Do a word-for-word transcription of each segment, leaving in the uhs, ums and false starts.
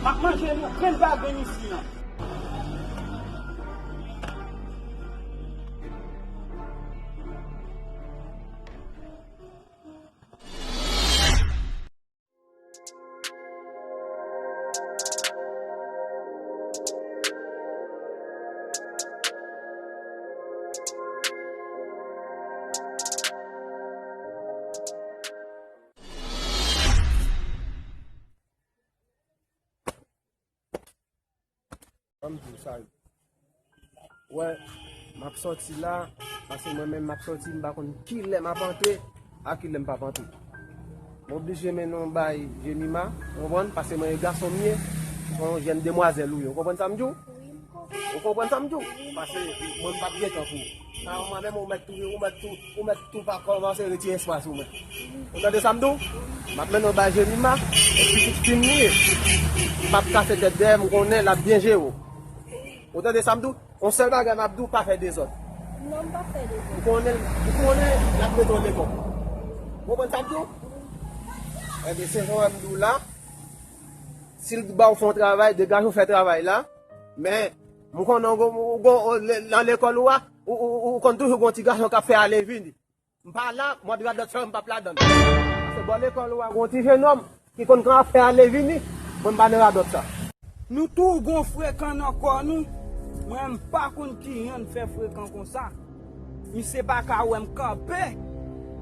M ap manje nou grenn pa grenn isi an. Ban m di w sa yo. Wè, m ap sòti la, paske mwen menm m ap sòti, m pa konn kilè m ap antre, a kilè m p ap antre. M oblije mennen w bay Jemima, w konprann, paske mwen e gason m ye, se yon jèn demwazèl ou ye, w konprann sa m di w? Ou konprann sa m di w? Paske mwen m p ap gen tan pou ou. Sa mwen menm ou mèt tou, ou mèt tou, ou mèt tou pa kòmanse retire espas ou menm. Ou tande sa m di w? M ap mennen w bay Jemima, e pitit fi m li ye. M p ap kase tèt dèyè, m konnen l ap byen jere w. Ou tande sa m di w? Yon sèl bagay m ap di w, pa fè dezòd. Non, m p ap fè dezòd. Ou konnen, ou konnen l ap mete w lekòl. Ou konprann sa m di w? Enben, se jan m di w la, si l ba w fè yon travay, degaje w fè travay la. Men, m konnen w gon, w gon, w, le- nan lekòl ou a, ou, ou, ou konn toujou gon ti gason k ap fè ale vini. M pa la, mòd radòt sa yo m p ap ladan l. Paske bò lekòl ou a, gon ti jenòm ki konn ka fè ale vini, mwen m pa nan radòt sa. Nou tou gon frekan nan kò nou, mwen m pa konn kijan n fè frekan konsa. Misye pa ka wè m kanpe,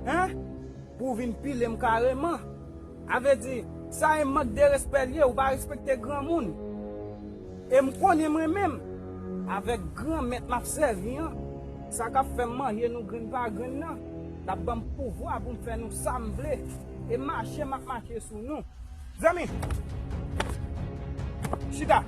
en? Pou w vin pile m kareman. A vle di, sa e mank de respè l ye, ou pa respekte granmoun. E m konnen mwen menm, avèk granmèt m ap sèvi an, sa k ap fè m manje nou grenn pa grenn nan, l ap ban m pouvwa pou m fè nou sa m vle. E mache m ap mache sou nou. Zanmi, chita.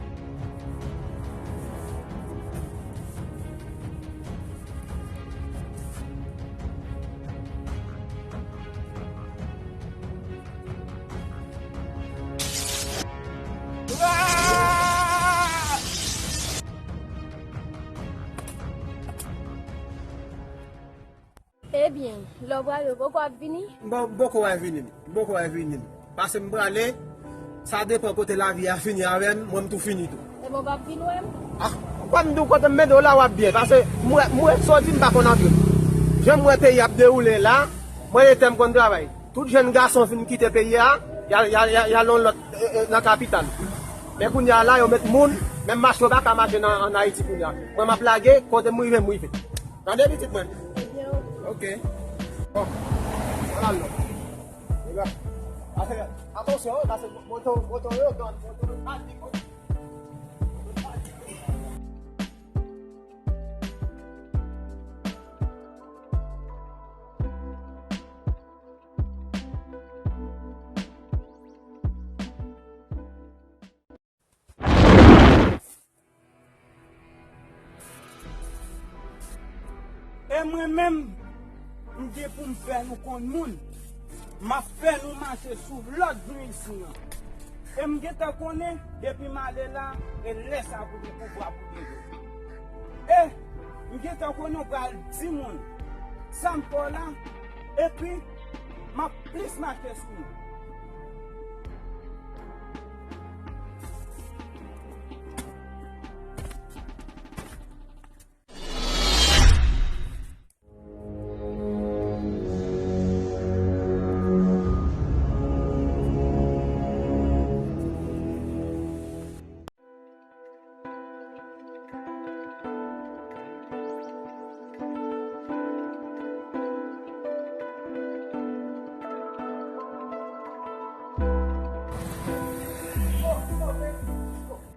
Ebyen, lè w prale, ou poko ap vini? M poko wè vini m. M poko wè vini m. Paske m prale, sa depann kote lavi a fini avè m, mwen m tou fini tou. Ebyen, ou p ap vin wè m? Ah, ou kwè m di w kote m mete w la w ap byen, paske m wè, m wè sòti m pa konn antre. Jan m wè peyi ap dewoule la, mwen e tè m konn travay. Tout jèn gason fin kite peyi a, y al, y al, y al, y al yon lòt, e, e, nan kapital. Men kounye a la, yo met moun, menm mache yo pa ka mache nan, ann Ayiti kounye a. Mwen m ap lage, kote m rive, m rive. Tande pitit mwen? Ebyen, ok. Bon, ala l non. Ase, atansyon, wi, paske moto, moto yo, gad, moto yo, pa di kou. E mwen menm, m gen pou m fè nou konn moun. M ap fè nou mache sou lòd nou isi an. E m gentan konnen, depi m ale la, e lè sa pou gen pouvwa pou gen yo. E m gentan konnen w pral di moun sa m fè w la, epi m ap plis mache sou nou.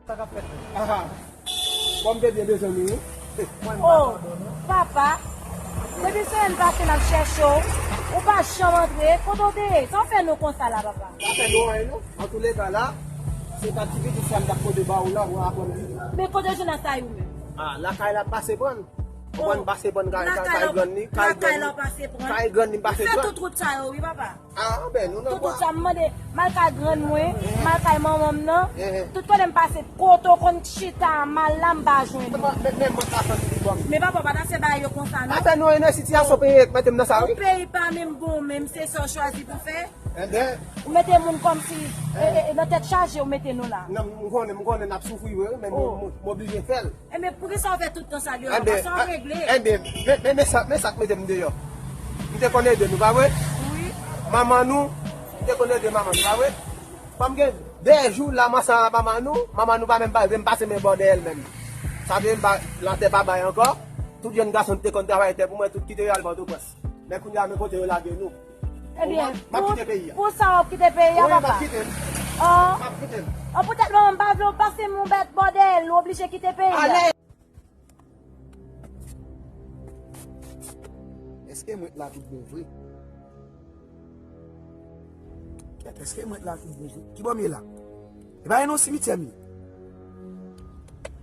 Sa k ap fèt menm? Aha. Bon, m te byen bezwen nou, wi. Oh, papa. Depi semèn pase n ap chèche w. Ou pa janm antre. Kote w te ye? Sa w fè nou konsa la, papa? Pa fè nou anyen, non. Antouleka la, se pa ti pitit sa m t ap pote ba ou la, ou aprann di. Men kote w jwenn ak sa yo menm? Ah, lakay la pase pran. Ou konprann, pase pran kay, kay, kay grann li, kay grann li, kay grann li pase pran. Ou fè tout wout sa yo, wi, papa. Ah, ben, nou nan bwa. Tout wout sa, m mande, m al kay grann mwen, m al kay manman m nan. Tout kote m pase, kote w konn chita a mal la, m pa jwenn ou. Men, men, men, mwen ka santi li Men papa, pa ta fè bagay yo konsa, non. Afè nou, e nan sitiyasyon peyi, mete m nan sa, wi. Ou peyi pa menm bon, menm se sa w chwazi pou fè. Enben. Ou mete moun kòmsi, e, e, e, nan tèt chaje, ou mete nou la. Non, m konnen, m konnen n ap soufri, wi, men m, m, m oblije fè l. Enben, poukisa w fè tout tan sa deyò, papa? Sa w regle? Enben, men, men, men sa, men sa k mete m deyò. M te konn ede nou, pa vre? Wi. Manman nou, m te konn ede manman nou, pa vre? Kòm gen de jou la, m ansanm ak manman nou, manman nou pa menm pa vle m pase men bò dèyè l menm. Sa vle m pa, lantè pa bay ankò. Tout jèn gason ki te konn travay tè pou mwen, tout kite yo al Pòtoprens. Men kounye a, men kote yo lage nou. Ebyen, m ap kite peyi a. Pou sa w ap kite peyi a, papa? Wi, m ap kite l. M ap kite l. An, poutèt manman m pa vle w pase men w bò dèyè l, ou oblije kite peyi a. Ale! Èske mwen la tout bon vre? Èske mwen la tout bon vre? Ki bò m ye la? E pa e nan simityè m ye.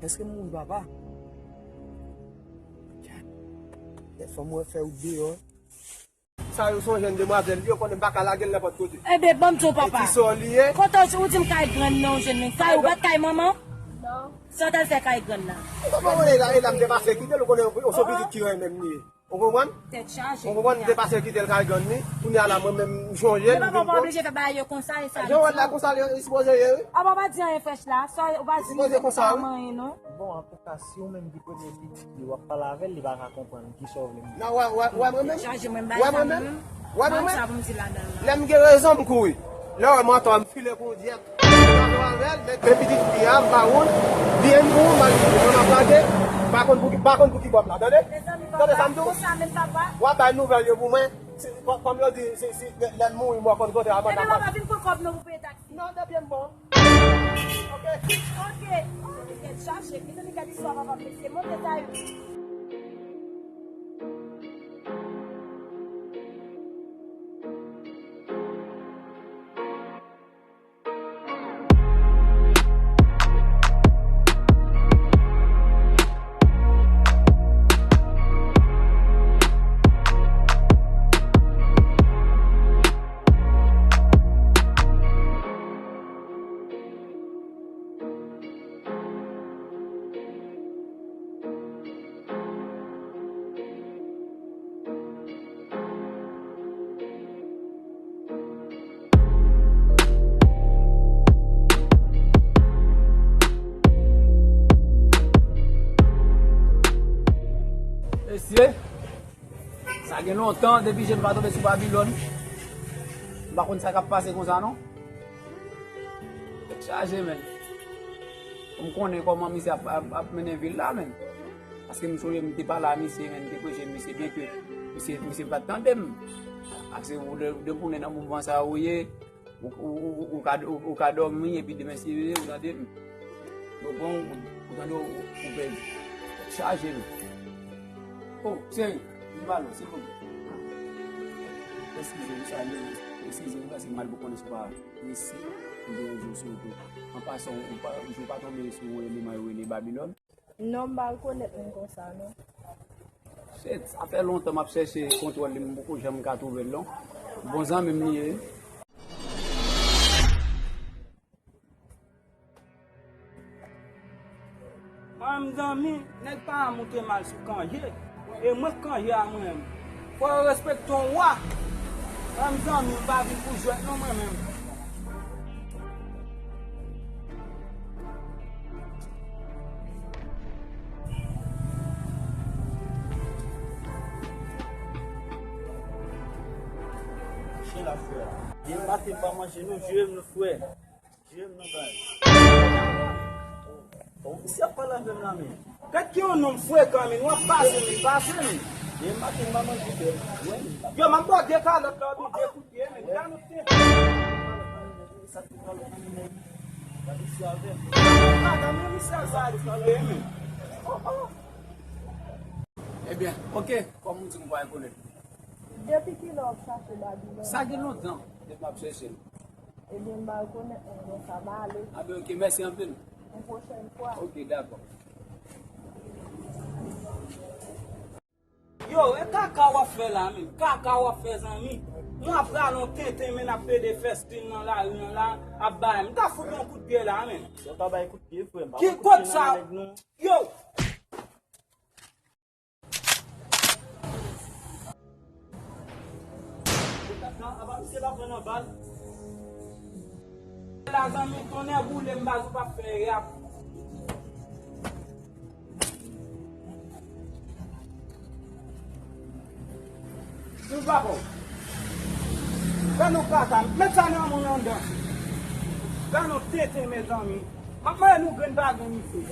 Èske m mouri, papa? Kèt, fò m wè fè wout deyò. Sa yo se yon jèn demwazèl, yo konnen m pa ka lage l nenpòt kote. Enben, ban m di w, papa. E ti sò li ye. Kote w, ou di m kay grann nan, ou jwenn men. Kay ou pa t kay manman? Non. Sa w t al fè kay grann nan? Ou konprann, e la, e la m te pase kite l, ou konnen, yon se pitit ki renmen m li ye. Ou konprann? Tèt chaje. Ou konprann, m te pase kite l kay grann li. Kounye a la, mwen menm, m chonje. Men papa, ou pa oblije fè bagay yo konsa, e sa. Jan w wè l la, konsa li sipoze ye, wi. A, papa, pa di anyen frèch la. Sa, ou pa di, sipoze konsa, wi. Manyen, non. Bon, antouka, si ou menm ki premye pitit li, w ap pale avè l, li pa ka konprann kisa w vle m di. Non, wè, wè, wè mwen menm? Chaje mwen bay sa mwen menm. Wè mwen menm? Sa pou m di ladan l la. Lè m gen rezon, m kouri. Lè w wè m antò, m file kou dyèt. M pale avè l, men, men pitit fi a, m pa woun. Byen pou ou, m al, mwen m ap lage. Pa konn pou ki, pa konn pou ki bò m la, tande? Tande sa m di w? W ap bay nouvèl yo pou mwen. Se, kò-, kòm yo di, si, si, lè, lè m mouri, mò konn kote a, manda. Ebyen, papa, vin pran kòb nou pou peye taksi. Non, depi m bon. Ok. Ok. Tèt chaje, kite li gade istwa papa, mesye, monte sa yo. Mesye, sa gen lontan depi je m pa tonbe sou Babilòn. M pa konn sa k ap pase konsa, non. Tèt chaje, men. M konnen kòman misye ap, ap, ap mennen vi l la, men. Paske m sonje m te pale a misye, men, m te preche misye, byenke misye, misye pa t tande m. Paske ou de, de konnen nan mouvman sa ou ye, ou, ou, ou, ou ka, ou, ou ka dòmi, epi demen si Bondye vle, ou tande m. Yo pran w, ou tande w, ou pèdi. Tèt chaje, men. O, cheri, m pale w, silvouplè. Eskize m, sa, men, eskize m, paske m mal pou konnen si w pa Mesye, m gen yon jou sou ou tou. An pasan, ou pa, jou pa tonbe sou yon eleman yo rele Babilòn? Non, m pa rekonèt moun konsa, non. Shit, sa fè lontan m ap chèche kontwòl li, m poko janm ka twouve l, non. Bon zanmi m li ye. An, mezanmi, nèg pa a moute mal sou Kanje, e mwen k Kanje a mwen menm. Fò yo respekte yon wa. An, mezanmi, m pa vin pou jwèt non mwen menm. Chen la frè. Byen maten pa manje nou, jwe m nou frè. Jwe m nan bay. Bon, misye ap pale avè m la, men. Gad ki yon nonm frekan, men, w ap pase, men, pase, men. Demen maten, m pa manje bèl. Yo, m ap bò de kalòt la, oubyen de kout pye, men. Gade nou te. Sa te kalòt, men. Gade misye avè m. Gade misye sa, di, men. Oh, oh. Ebyen, oke, kòm ou di m pa rekonèt. Depi kilè w ap chache Babilòn? Sa gen lontan depi m ap chèche l. Ebyen, m pa rekonèt moun konsa, m ale. A ben, oke, mèsi anpil. Yon pwochèn fwa. Oke, dakò. Yo, e kaka w ap fè la menm? Kaka w ap fè, zanmi? Mwen ap rale yon tenten, men, ap pede fèstin nan lari an la, ap bay. M ta fout yon kout pye la menm. Yo pa bay kout pye, frè m. Ki kote sa? Yo! Nan, apa misye pa pran nan bal. La zanmi, tonnè boule m, baz ou pa fè rap. Sou papa w. Gad yon kaka, met sa nan moun anndan. Gad yon tenten, mezanmi. M ap mande nou grenn pa grenn isit.